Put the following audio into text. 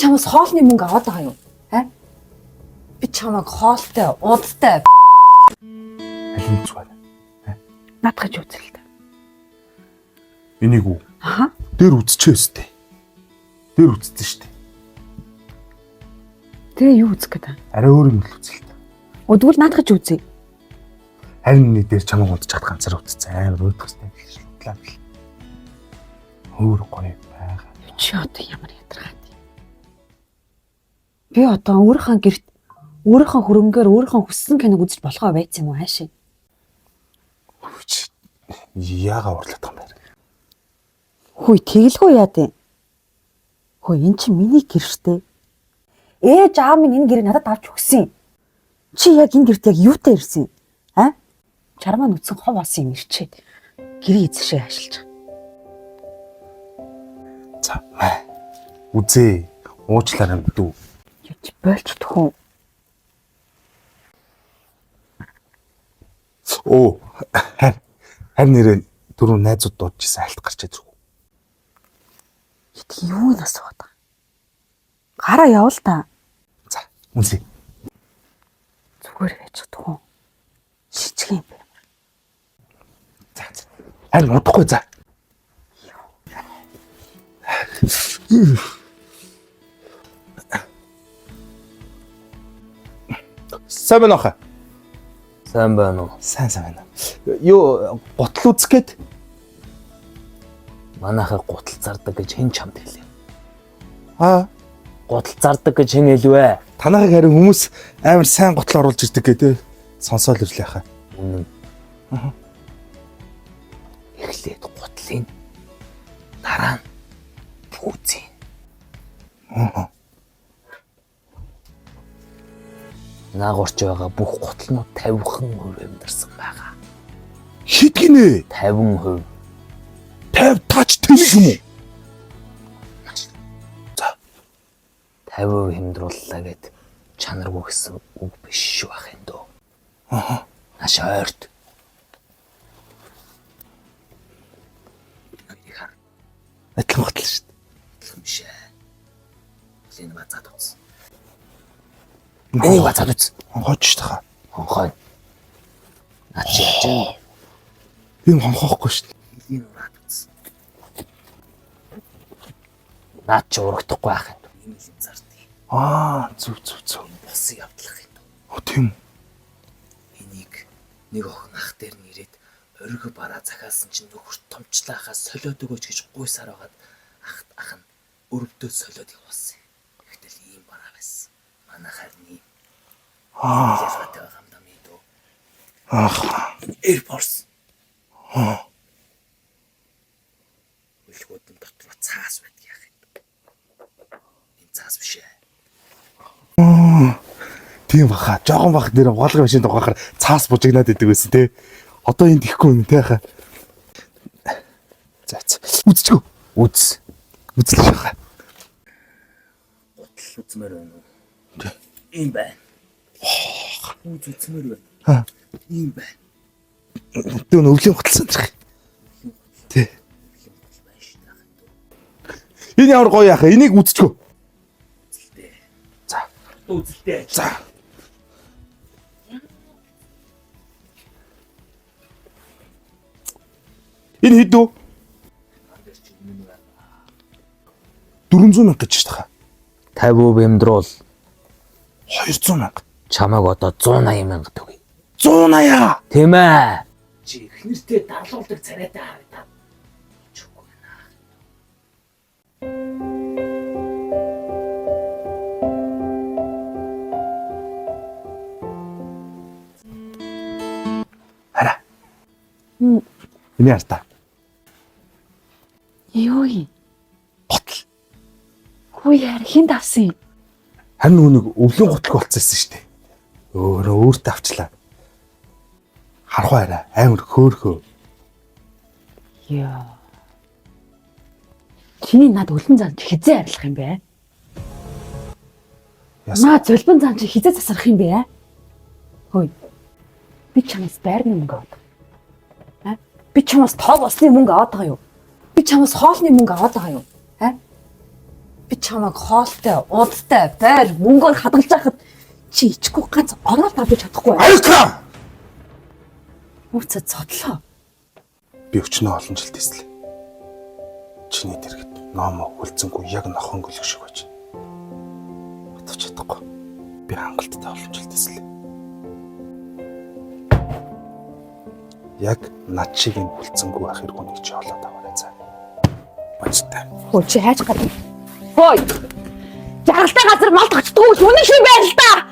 чамаас хоолны мөнгө аваад байгаа юу? Аа? Би чамайг хоолтой, уудтай Аль нь үзэх вэ? наадах гэж үзэл та. Энийг үү? Аха. Дээр үзчихээ өстэй. Дээр үзсэн шүү дээ. Тэгээ юу үзэх гээд байна? Арай өөр юм л үзэл та. Өдгөл наадах гэж үзье. Харин энэ дээр чамайг удаж хад ганцаар үзсэн амар уйдах хэрэгтэй гэж бодлаа. Өөр гоё байгаа. Чи одоо ямар ядаргаад юм? Би одоо өөрийнхөө гэрт өөрийнхөө хөрөнгөөр өөрийнхөө хүссэн киног үзэж болохоо байц юм уу хаашаа? Чи яага уурлах юм бэ? Хүй тэгэлгүй яа дээ. Хүй эн чинь миний гэр штэ. Ээж аав минь энэ гэрийг надад авч өгсөн юм. Чи яг энэ гэрт яг юутай ирсэн юм? А? Чармаа нүцэн хов олсон юм ирчээд. Гэрээ эзэн шиг ажиллаж байгаа. За. маа. Үзээ. Уучлаарай дүү. Юу чи болчихдох уу? Оо. Харин харин нэрээ түрүү найзууд дуудчихсан альт гарч ирэх. Хит юу нь асууад байгаа. Гараа явал та. За, үнсээ. Зүгээр байж чадах уу? Шижиг юм бэ. За. за. Харин удахгүй за. Сайн байна уу? хаа? Сайн байна уу? Сайн сайн байна. Юу гутал үзэх гээд Манайхаа гутал зардаг гэж хэн чамд хэлээ? аа Гутал зардаг гэж хэн хэлвэ? танахыг харин хүмүүс амар сайн гутал оруулж ирдэг гэдэг сонсоол ирлээ хаа. Үнэн. Эхлээд гутлын дараа нь пүүзийн. Наагурч байгаа бүх гутлнууд 50% амьдарсан байгаа. Хит гинэ? 50%. 50 тач тэнэг юм уу? 50% хэмдрууллаа гэд чанаргүй гэсэн үг биш шүү ах юм дөө. Аа. Маш ойрт. Энийг хар. Адилхан гутал шүү дээ. Адилхан биш ээ. Энэ базаад үз. Энийг базаад үз. Хонхооч шүү дээ хаа. Хонхой. Наад чи яаж юм? Энэ хонхоохгүй шүү дээ. Энэ ураад үз. Наад чи урагдахгүй ах юм. Энэ л зардыг. Аа, зүг зүг зүг. Босын явдлах юм. Оо тийм үү. Энийг нэг охин ах дээр нь ирээд ориг бараа захиалсан чинь нөхөрт томчлаахаа солиод өгөөч гэж гуйсаар байгаад ах ах нь өрөвдөө солиод явуулсан. Тэгтэл ийм бараа байсан. Манай харин ийм Аа. ялгаатай байгаа юм да мэдөө. Аах. Air Force. Үлгүүдэн дотор цаас байдаг яах юм. Энэ цаас биш ээ. Тийм баха. Жохон бах нэр угаалгын машинд угаахаар цаас бужигнаад идэг байсан те. Одоо энд ихгүй юм те хаа. За за. Үзчихв. Үз. Үзлээ шахаа. Гутал үзмээр байна уу? Ийм байна. Үз үзмээр байна. Аа. Ийм байна. Дүүн өвлийн гутал сандрах. Тэ. Гутал байна шүү дээ. ах юм дөө. Энэ ямар гоё яах вэ? Энийг үзчихв. Үзэлтэй. За. Үзэлтэй. За. Энэ хэд үү? 400 мянга гэж шүү дээ. 50% хэмдрүүл 200 мянга. чамайг одоо 180 мянга төгье. 180. Тийм ээ. Чи эхнэртэй дарлуулдаг царайтай харагдаад. Чүггүй байна. Хараа. Эний хартаа. Юу юм? Гутал. Хүй яар хинт авсан юм? Харин нөгөө нэг өвлийн гуталг болцсон шүү дээ. Өөрөө өөртөө авчлаа. Харах арай амар хөөхөө. Яа. Чиний над өлөн зан чи хизээ арилах юм бэ? Яасан? Наа зулбан зан чи хизээ засарах юм бэ? Хөөе. Би чамаас байрны мөнгө аваад байгаа. А? Би чамаас тоог усны мөнгө аваад байгаа юу? Би чамаас хоолны мөнгө аваад байгаа юу? А? Би чамайг хоолтой, уудтай, байр, мөнгөөр хадгалж байхад чи ичихгүй ганц ороод авч чадахгүй. Аюултай! Үүцээ цодлоо. Би өчнөө олон жил теслээ. Чиний дэргэд номо хүлцэнгүй яг нохон гөлөг шиг байж. Бодож чадахгүй. Би хангалттай олон жил теслээ. Яг над шиг энэ хүлцэнгүй ах эргүүнийг чи олоод аваарай за. Баяртай. Хөө чи хайж гадна. Хөөе. Жаргалтай газар мал тогтдгүй л үнэн шиг байна л да.